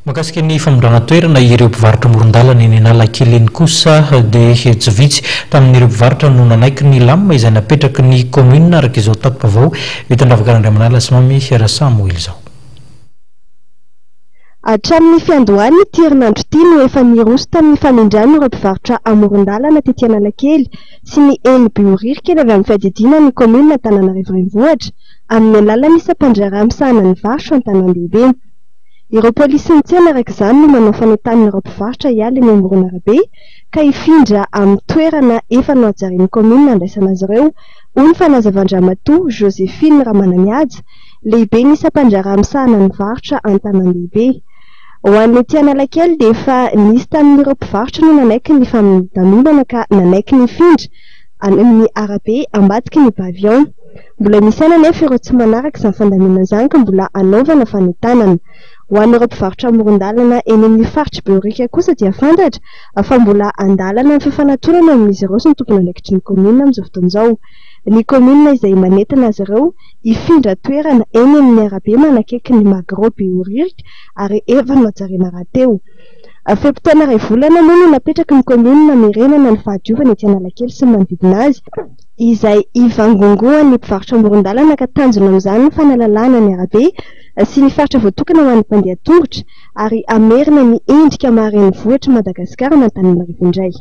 Mahakasika ny famindrana toerana ireo mpivarotra amoron-dalana eny Analakely eny kosa dia tsy vitsy tamin'ireo mpivarotra no nanaiky ny lamina izay napetraky ny kaominina araka izao tati-baovao vitan-dRavokara Andriamanala sy Mamy Rasamoely izao. Hatramin'ny fiandohany ity herinandro ity no efa niroso tamin'ny famindrana ireo mpivarotra amoron-dalana tety Analakely sy ny eny Behoririka ny avy amin'ny fiadidiana ny kaominina Antananarivo Renivohitra amin'ny alalan'ny sampandraharaha misahana ny varotra an-tanàn-dehibe. Ireo polisin'ny tsena araka izany no manao fanentanana ireo mpivarotra hiala eny amoron'arabe ka hifindra amin'ny toerana efa nohajarian'ny kaominina handraisana azy ireo, hoy ny fanazavan-dRamatoa Joséphine Ramanamihaja, lehiben'ny sampandraharaha misahana ny varotra an-tanàn-dehibe. Ho an'ny ety Analakely dia efa nisy tamin'ireo mpivarotra no nanaiky ny fandaminana ka nanaiky ny hifindra any amin'ny arabe ambadiky ny pavillon. Mbola misy ihany anefa ireo tsy manaraka izany fandaminana izany ka mbola hanaovana fanentanana. Ho an'ireo mpivarotra amoron-dalana eny amin'ny faritr'i Behoririka kosa dia fantatra fa mbola an-dalana ny fifanantonana eo amin'izy ireo sy ny tompon'andraikitry ny kaominina amin'izao fotoana izao. Ny kaominina izay manentana azy ireo hifindra toerana eny amin'ny arabe manakaiky ny Magro Behoririka ary efa nohajarina rahateo. Fe-potoana iray volana moa no napetraky ny kaominina hamerenana ny fahadiovana etsy Analakely sy ny manodidina azy, izay hivangongoan'ny mpivarotra amoron-dalana ka tanjona amin'izany ny fanalalahana ny arabe sy ny faritra voatokana ho an'ny mpandeha tongotra ary hamerina ny endrika maha renivohitr'i Madagasikara an'Antananarivo indray.